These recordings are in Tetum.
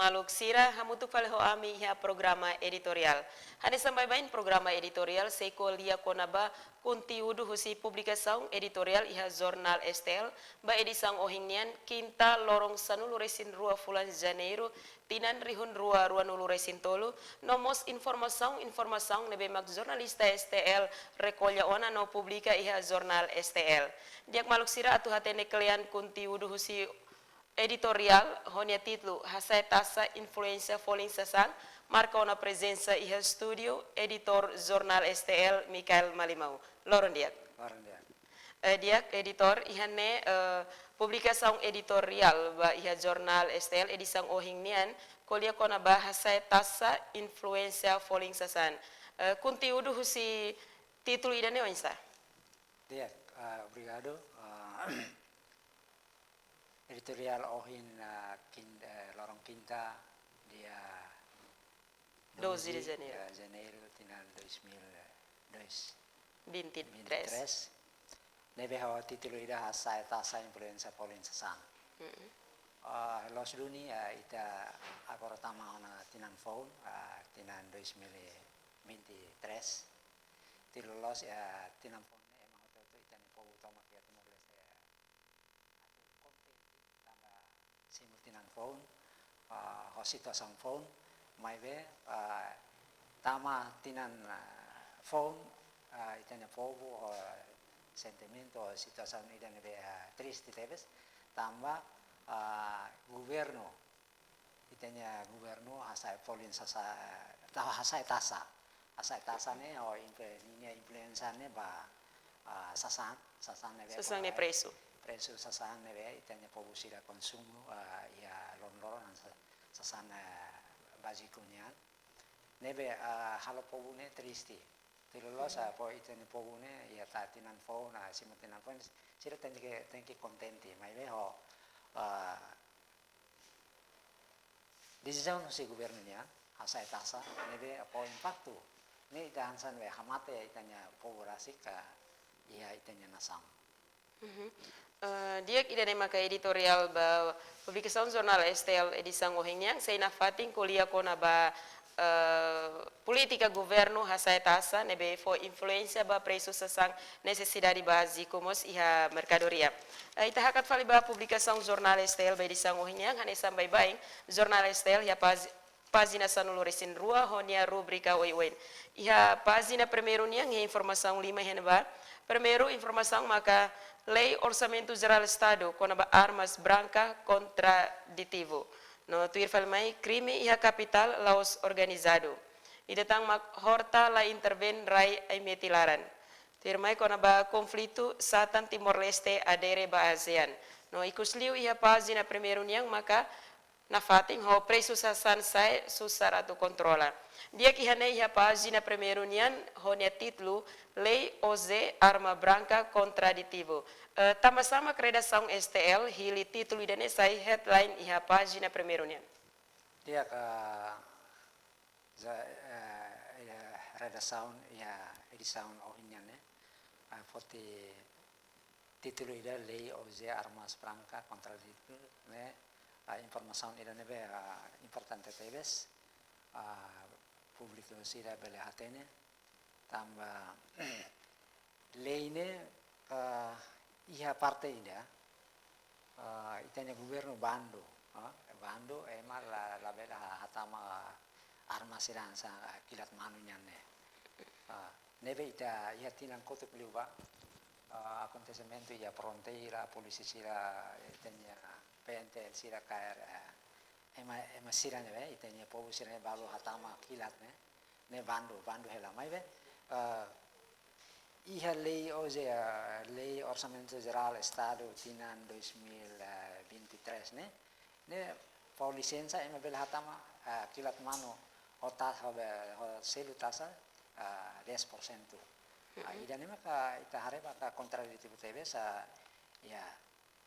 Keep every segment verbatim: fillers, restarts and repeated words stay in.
Maluk sira, hamutuk fali ho ami iha programa editoriál. Hanesan baibain programa editoriál sei ko'alia kona-ba konteúdu husi publikasaun editoriál iha jornál S T L ba edisaun ohin nian, kinta, loron sanulu-resin-rua fulan Janeiru, tinan rihun rua ruanulu-resin-tolu, no mós informasaun-informasaun ne'ebé mak jornalista S T L rekolla ona no publika iha jornál S T L. Di'ak maluk sira, atu hatene kle'an konteúdu husi editoriál ho nia títulu Hasa'e Taxa Influénsia Folin Sasán, marka ona prezensa iha estúdiu editór jornál S T L, Mikael Malimau. Loron di'ak. Loron di'ak. Eh, di'ak editór, iha ne'e, eh, publikasaun editoriál ba iha jornál S T L edisaun ohin nian, ko'alia kona-ba hasa'e taxa influénsia folin sasán. Eh, konteúdu husi títulu ida-ne'e oinsá? Di'ak, eh, obrigadu. Eh, editoriál ohin, eh, kin-, eh, loron kinta, dia doze de doze, Janeiru. Eh, Janeiru, tinan dois mil e dois. Vinte e três. Vinte e três. Ne'ebé ho títulu ida Hasa'e Taxa Influénsia Folin Sasán. Mm-mm. Ah, loos duni, ah, ita agora tama ona tinan foun, ah, tinan dois mil e vinte e três. Títulu loos, ah, tinan foun ne'e ema hotu-hotu ita-nia povu tomak iha Timor-Leste, ah, atu kontente tanba simu tinan foun, ah, ho situasaun foun, maibé, ah, tama tinan, ah, foun, ah, ita-nia povu ho sentimentu, ho situasaun ida ne'ebé, ah, triste tebes, tanba, ah, governu, ita-nia governu hasa'e folin sasa-, tau hasa'e taxa. Hasa'e taxa ne'e, ho influ-, ninia influénsia ne'e ba, ah, sasán, sasán ne'ebé Sasán ba ne'e presu. Presu sasán ne'ebé ita-nia povu sira konsumu, ah, iha loron-loron, sa-, sasán, eh, báziku nian. Ne'ebé, ah, halo povu ne'e triste. Títulu loos, ah, po ita-nia povu ne'e, iha ta tinan foun, ah, simu tinan foun, sira tenke, tenke kontente, maibé ho, ah, desizaun husi governu nian, hasa'e taxa, ne'ebé ho impaktu ne'e ita hanesan be hamate ita-nia povu rasik ka iha ita-nia nasaun. Mhm. Eh, di'ak, ida-ne'e maka editoriál ba publikasaun jornál S T L edisaun ohin nian, sei nafatin ko'alia kona-ba, eh, polítika governu hasa'e taxa ne'ebé fó influénsia ba presu sasán nesesidade báziku mós iha merkadoria. Eh, ita hakat fali ba publikasaun jornál S T L ba edisaun ohin nian, hanesan baibain, jornál S T L iha páj-, pájina sanulu-resin-rua ho nia rubrika oioin. Iha pájina primeiru nian iha informasaun lima iha ne'ebá. Primeiru informasaun maka Lei Orsamentu Jerál Estadu kona-ba armas branka kontraditivu. No tuir fali mai, krime iha kapitál la'ós organizadu. Ida tan mak Horta la intervein rai Aimeti laran. Tuir mai kona-ba konflitu satan Timor-Leste adere ba ASEAN. No ikusliu iha pájina primeiru nian maka nafatin ho presu sasán sa'e susar atu kontrola. Di'ak, iha ne'e iha pájina primeiru nian ho nia títulu Lei OJE Arma Branka Kontraditivu. Eh, tanbasá mak redasaun S T L hili títulu ida-ne'e sai headline iha pájina primeiru nian? Di'ak, eh, ja, eh, iha redasaun iha edisaun ohin nian ne'e, eh, foti títulu ida Lei OJE Armas Branka Kontraditivu ne'e, ah, informasaun ida ne'ebé, ah, importante tebes, ah, públiku sira bele hatene, tanba lei ne'e, ah, iha parte ida, ah, ita-nia governu bandu, ah, bandu ema la, labele ha-, hatama arma sira hanesan, ah, kilat manu nian ne'e. Ah, ne'ebé ita iha tinan kotuk liubá, ah, akontesimentu iha fronteira, polísia sira, ita-nia P N T L sira kaer, eh, ema, ema sira ne'ebé, ita-nia povu sira ne'e balu hatama kilat ne'e, ne'e bandu, bandu hela. Maibé, eh, iha lei OJE, eh, Lei Orsamentu Jerál Estadu tinan dois mil e vinte e três ne'e, ne'e fó lisensa ema bele hatama, eh, kilat manu ho ta-, ho be-, ho selu taxa, eh, dez por cento. Ah, ida-ne'e maka ita haree maka kontraditivu tebes, ah, iha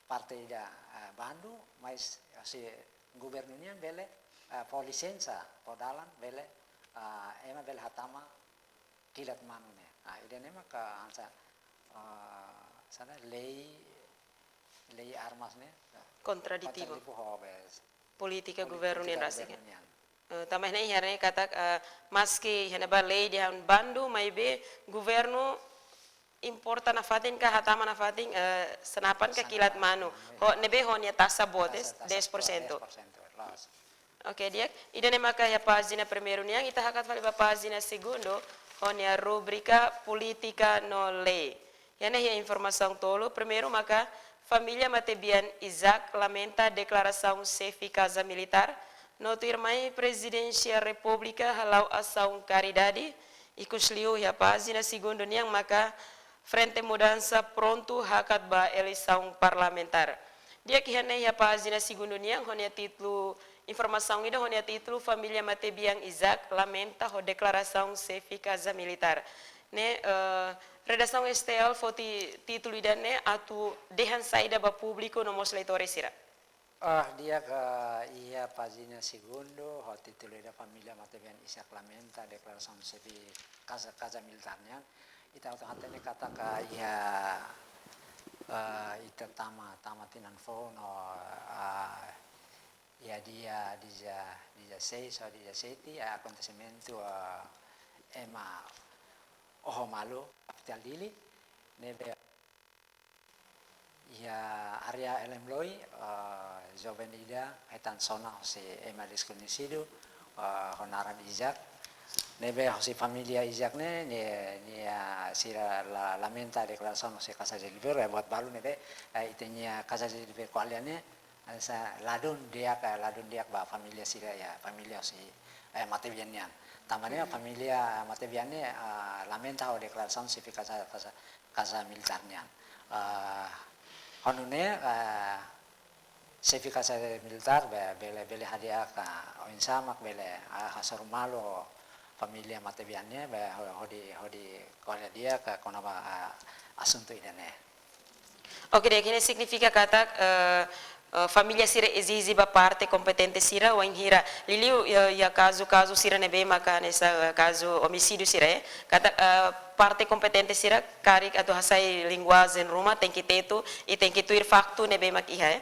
parte ida, ah, bandu, mas, ah, se governu nian bele, ah, fó lisensa, fó dalan bele, ah, ema bele hatama kilat manu ne'e. Ah, ida-ne'e maka hanesan, ah, hanesan lei, lei armas ne'e, ah, Kontraditivu. Kontraditivu ho be-, polítika governu nian rasik. Eh, tanba ne'e iha ne'e katak, eh, maski iha ne'ebá lei dehan bandu, maibé governu importa nafatin ka hatama nafatin, eh, senapan ka kilat manu. Ho ne'ebé ho nia taxa boot, dez por cento. Oke, di'ak. Ida-ne'e maka iha pájina primeiru nian, ita hakat fali ba pájina segundu, ho nia rubrika polítika no lei. Iha ne'e iha informasaun tolu, primeiru maka família matebian Isaac lamenta deklarasaun xefe Kaza Militár, no tuirmai Prezidénsia Repúblika hala'o asaun karidade, ikusliu iha pájina segundu nian maka Frente Mudansa prontu hakat ba eleisaun parlamentár. Di'ak, iha ne'e iha pájina segundu nian ho nia títulu, informasaun ida ho nia títulu família matebian Isaac lamenta ho deklarasaun xefe Kaza Militár. Ne'e, eh, redasaun S T L foti títulu ida-ne'e atu dehan saida ba públiku no mós leitór sira? Ah, di'ak, iha pájina segundu ho títulu ida família matebian Isaac lamenta deklarasaun xefe Kaza, Kaza Militár nian. Ita atu hatene katak iha, eh, ita tama, tama tinan foun no, eh, iha dia, dia, dia seis ou dia sete, eh, akontesimentu, eh, ema oho malu kapitál Dili, ne'ebé iha área Elem Loi, eh, joven ida hetan sona hosi ema deskoñesidu, eh, ho naran Isaac. Ne'ebé hosi família Isaac ne'e, ne'e, ne'e, ah, sira la-, lamenta deklarasaun hosi Kaza de Libero, eh, buat balu ne'ebé, eh, ita-nia Kaza de Libero ko'alia ne'e, eh, sa ladún di'ak, eh, ladún di'ak ba família sira, iha família hosi, eh, matebian nian. Tanba ne'e família matebian ne'e, ah, lamenta ho deklarasaun xefe Kaza, Kaza, Kaza Militár nian. Ah, ho nune'e, ah, xefe Kaza Militár be-, bele, bele hadi'a ka oinsá mak bele, ah, hasoru malu família matebian ne'e be ho-, hodi, hodi ko'alia di'ak kona-ba, ah, asuntu ida-ne'e. Oke, di'ak, ne'e signifika katak, eh, eh, família sira ezije ba parte kompetente sira, wainhira liuliu iha, iha kazu, kazu sira ne'ebé maka hanesan, eh, kazu omisídiu sira, eh. Katak, eh, parte kompetente sira karik atu hasai linguajen ruma tenke tetu i tenke tuir faktu ne'ebé mak iha, eh.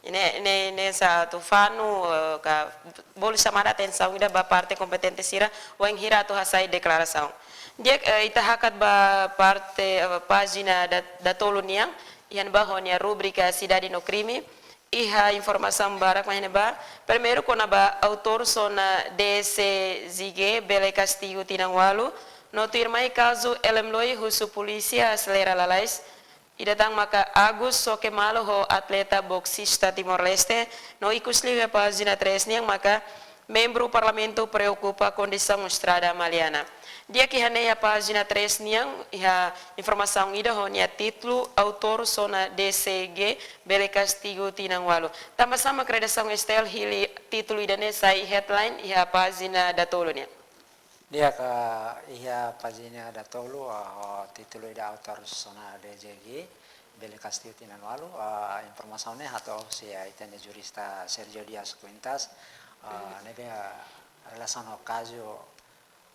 Ne'e, ne'e, ne'e sa atu fanu, eh, ka bolu xamada atensaun ida ba parte kompetente sira, wainhira atu hasai deklarasaun. Di'ak, eh, ita hakat ba parte, eh, pájina da, datolu nian, iha ne'ebá ho nia rubrika Sidade no Krime, iha informasaun barak mai iha ne'ebá. Primeiru kona-ba autór sona D C G bele kastigu tinan ualu, no tuirmai kazu Elem Loi husu polísia aselera lalais, ida tan maka Agus xoke malu ho atleta boksista Timor-Leste, no ikusliu iha pájina três nian maka membru Parlamentu preokupa kondisaun estrada Maliana. Di'ak, iha ne'e iha pájina três nian, iha informasaun ida ho nia títulu autór sona D C G bele kastigu tinan ualu. Tanba sá mak redasaun S T L hili títulu ida-ne'e sai headline iha pájina datolu nian? Di'ak, iha pájina datolu, ah, ho títulu ida autór sona D C G bele kastigu tinan ualu, ah, informasaun ne'e hato'o husi, ah, ita-nia jurista Sergio Dias Quintas, ah, ne'ebé, ah, relasaun ho kazu,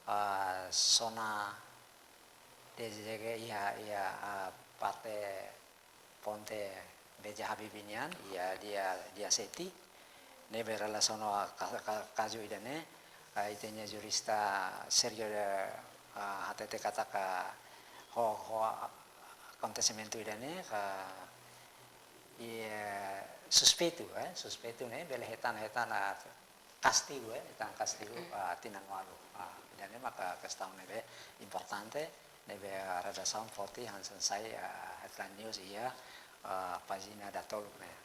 ah, sona D C G iha, iha, ah, parte ponte Beja Habibie nian, iha dia, dia sete. Ne'ebé relasaun ho ka-, ka-, kazu ida-ne'e, ah, ita-nia jurista Sergio de, ah, hatete katak ho, ho akontesimentu ida-ne'e, ka, iha suspeitu, eh, suspeitu ne'e bele hetan, hetan, ah, kastigu, eh, hetan kastigu, ah, tinan ualu. Ah, ida-ne'e maka kestaun ne'ebé importante, ne'ebé, ah, redasaun foti hanesan sai, ah, headline news iha, ah, pájina datolu ne'e.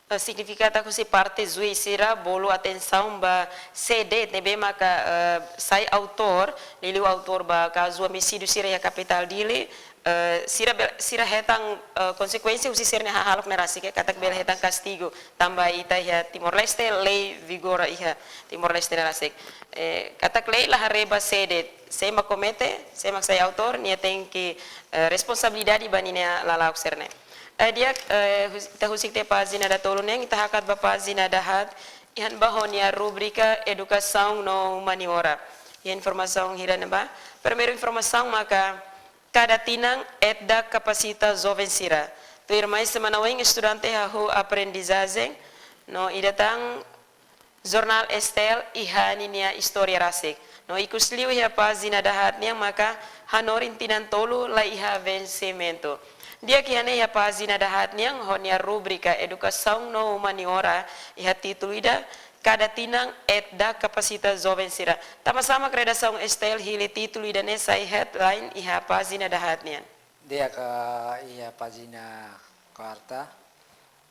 Eh, signifika katak husi parte juís sira bolu atensaun ba sé de'it ne'ebé maka, eh, sai autór, liuliu autór ba kazu omisídiu sira iha kapitál Dili, eh, sira be-, sira hetan, eh, konsekuénsia husi sira-nia hahalok ne'e rasik, katak bele hetan kastigu. Tanba ita iha Timor-Leste, lei vigora iha Timor-Leste ne'e rasik. Eh, katak lei la haree ba sé de'it, sé mak komete, sé mak sai autór, nia tenke, eh, responsabilidade ba ninia lala'ok sira-ne'e. Eh, di'ak, eh, hus-, ita husik tiha pájina datolu nian, ita hakat ba pájina dahaat, iha ne'ebá ho nia rubrika Edukasaun no Humaniora. Iha informasaun hirak ne'ebá. Primeiru informasaun maka kada tinan ETDAK kapasita joven sira. Tuirmai semana oin estudante hahú aprendizajen, no ida tan Jornál STL iha ninia istória rasik. No ikusliu iha pájina dahaat nian maka hanorin tinan tolu la iha vensimentu. Di'ak, iha ne'e iha pájina dahaat nian ho nia rubrika Edukasaun no Humaniora iha títulu ida, kada tinan ETDA kapasita joven sira. Tanbasá mak redasaun STL hili títulu ida-ne'e sai headline iha pájina dahaat nian? Di'ak, iha pájina kuarta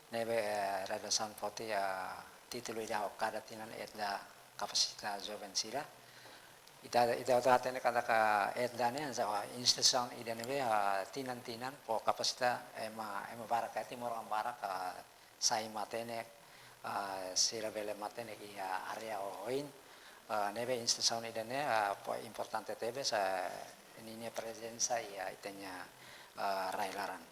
ne'ebé, eh, redasaun foti, eh, títulu ida ho kada tinan ETDA kapasita joven sira. Ita, ita atu hatene katak ETDA ne'e hanesan instituisaun ida ne'ebé, eh, tinan-tinan fó kapasita ema, ema barak, eh, timoroan barak, eh, sai matenek, eh, sira bele matenek iha área oioin, eh, ne'ebé instituisaun ida-ne'e, eh, fó importante tebes, eh, ninia prezensa iha ita-nia, eh, rai-laran.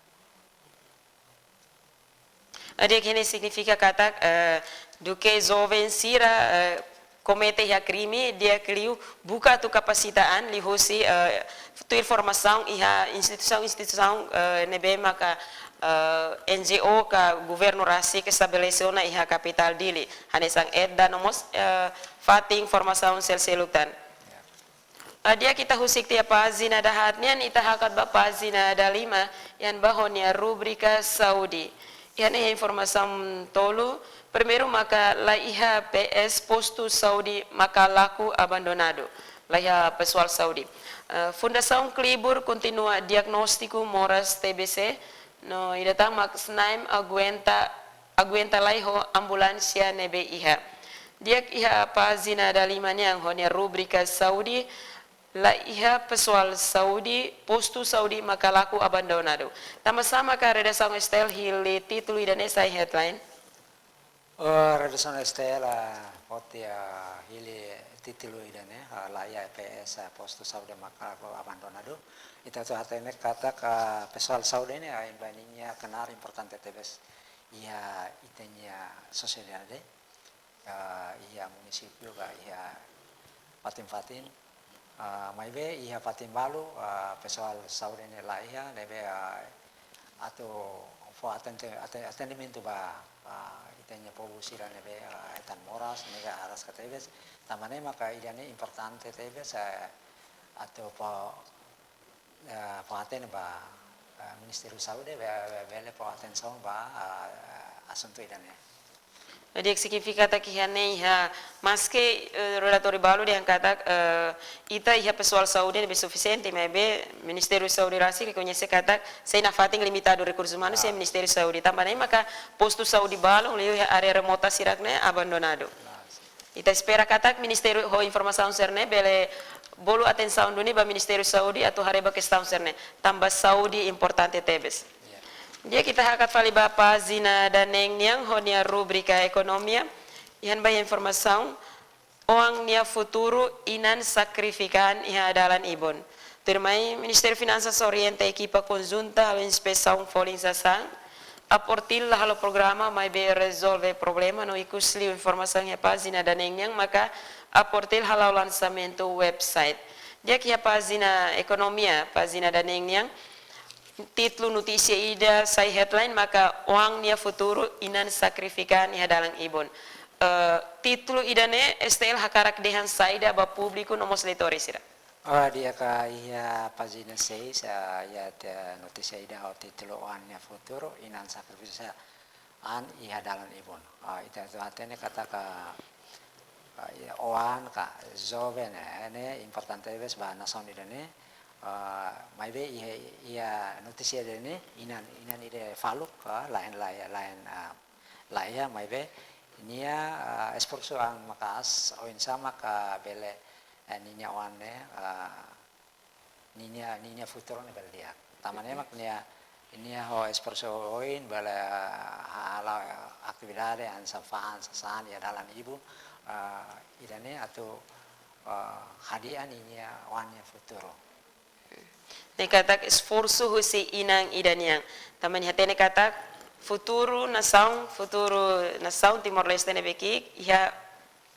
Di'ak, iha ne'e signifika katak, eh, duké joven sira, eh, komete iha krime, di'ak liu buka atu kapasita an liuhusi, eh, tuir formasaun iha instituisaun-instituisaun, eh, ne'ebé maka, eh, NGO ka governu rasik estabelese ona iha kapitál Dili. Hanesan ETDA no mós, eh, fatin formasaun sel-seluk tan. Ah, di'ak, ita husik tiha pájina dahaat nian, ita hakat ba pájina dalima, iha ne'ebá ho nia rubrika saúde. Iha ne'e iha informasaun tolu, primeiru maka la iha P S, postu saúde Makalaku abandonadu. La iha pesoál saúde. Ah, Fundasaun Klibur kontinua diagnóstiku moras T B C, no ida tan mak SNAIM aguenta, aguenta lai ho ambulánsia ne'ebé iha. Di'ak, iha pájina dalima nian ho nia rubrika saúde, la iha pesoál saúde, postu saúde Makalaku abandonadu. Tanbasá maka redasaun STL hili títulu ida-ne'e sai headline? Oh, redasaun STL, ah, foti, ah, hili títulu ida-ne'e, ah, la iha P S, ah, postu saúde Makalaku abandonadu. Ita atu hatene katak, ah, pesoál saúde ne'e, ah, ema ninia knaar importante tebes iha ita-nia sosiedade, ah, iha munisípiu ka iha fatin-fatin. Ah, maibé iha fatin balu, ah, pesoál saúde ne'e la iha, ne'ebé, ah, atu fó atende-, ate-, atendimentu ba, ah, ita-nia povu sira ne'ebé, ah, hetan moras, ne'ebé araska tebes. Tanba ne'e maka ida-ne'e importante tebes, eh, atu fó, eh, fó hatene ba, eh, Ministériu Saúde, be-, be-, bele fó atensaun ba, eh, asuntu ida-ne'e. Di'ak, signifika katak iha ne'e iha, maske, eh, relatóriu balu dehan katak, eh, ita iha pesoál saúde ne'ebé sufisiente, maibé Ministériu Saúde rasik rekoñese katak sei nafatin limitadu rekursu umanu, sei, ah, Ministériu Saúde. Tanba ne'e maka postu saúde balun liu iha área remota sira-ne'e abandonadu. Ita espera katak ministériu ho informasaun sira-ne'e bele bolu atensaun duni ba Ministériu Saúde atu haree ba kestaun sira-ne'e. Tanba saúde importante tebes. Ya. Di'ak, ita hakat fali ba pájina daneen nian ho nia rubrika ekonomia. Iha ne'ebá iha informasaun, oan nia futuru inan sakrifika an iha dalan ibun. Tuirmai, Ministériu Finansas orienta ekipa konjunta halo inspesaun folin sasán. APORTIL la halo programa maibé rezolve problema, no ikusliu informasaun iha pájina daneen nian maka APORTIL hala'o lansamentu website. Di'ak, iha pájina ekonomia, pájina daneen nian, títulu notísia ida sai headline maka oan nia futuru inan sakrifika an iha dalan ibun. Eh, títulu ida-ne'e STL hakarak dehan saida ba públiku no mós leitór sira? Oh, di'ak, iha pájina seis, ah, iha tiha notísia ida ho títulu Oan nia Futuru, Inan Sakrifika an iha Dalan Ibun. Ah, ita atu hatene katak, ah, iha oan ka joven, eh, ne'e importante tebes ba nasaun ida-ne'e. Ah, maibé iha, iha notísia ida-ne'e, inan, inan ida faluk, ah, la'en, la'en, la'en, ah, la iha, maibé nia, ah, esforsu an maka'as, oinsá maka bele, eh, ninia oan ne'e, ah, ninia, ninia futuru ne'e bele di'ak. Tanba ne'e mak nia, nia ho esforsu oin bele, ah, hala'o atividade hanesan fa'an sasán iha dalan ibun, ah, ida-ne'e atu, ah, hadi'a ninia oan nia futuru. Ne'e katak esforsu husi inan ida nian. Tanba nia hatene katak futuru nasaun, futuru nasaun Timor-Leste ne'ebé ki'ik iha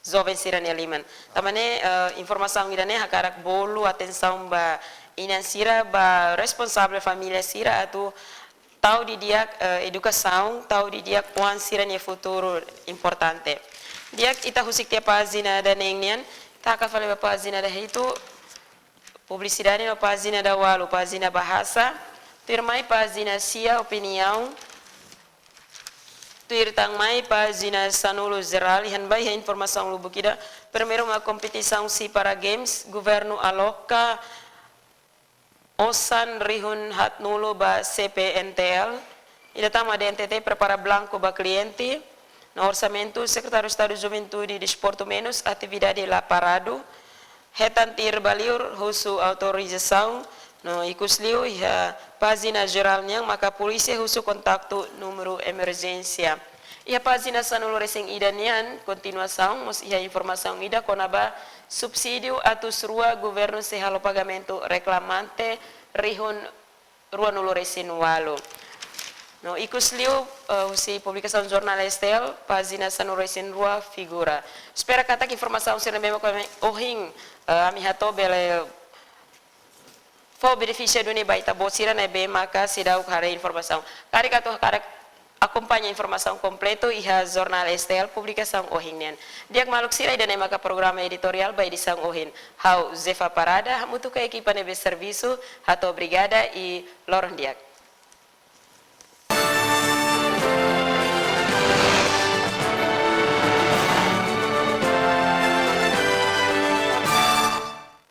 joven sira-nia liman. Tanba ne'e, eh, informasaun ida-ne'e hakarak bolu atensaun ba inan sira, ba responsavel família sira atu tau didi'ak, eh, edukasaun, tau didi'ak oan sira-nia futuru importante. Di'ak, ita husik tiha pájina daneen nian, taka fali ba pájina dahitu, publisidade, no pájina dawalu, pájina Bahasa, tuirmai pájina sia, opiniaun, tuir tan mai pájina sanulu, jerál, iha ne'ebá iha informasaun lubuk ida. Primeiru mak kompetisaun Sea Para Games, governu aloka osan rihun haatnulu ba C P N T L. Ida tan mak D N T T prepara blanku ba kliente. No orsamentu, Sekretáriu Estadu Juventude e Desportu menus, atividade la paradu. Hetan tiha ba liur husu autorizasaun. No ikusliu iha pájina jerál nian maka polísia husu kontaktu númeru emerjénsia. Iha pájina sanulu-resin-ida nian, kontinuasaun, mós iha informasaun ida kona-ba subsídiu atus rua, governu sei halo pagamentu reklamante rihun ruanulu-resin-ualu. No ikusliu, eh, husi publikasaun jornál S T L, pájina sanulu-resin-rua, figura. Espera katak informasaun sira ne'ebé mak ohin, eh, ami hato'o bele fó benefísiu duni ba ita-boot sira ne'ebé maka seidauk haree informasaun. Karik atu hakarak akompaña informasaun kompletu iha jornál S T L publikasaun ohin nian. Di'ak maluk sira, ida-ne'e maka programa editoriál ba edisaun ohin. Ha'u Zefa Parada, hamutuk ho ekipa ne'ebé servisu, hato'o obrigada i loron di'ak.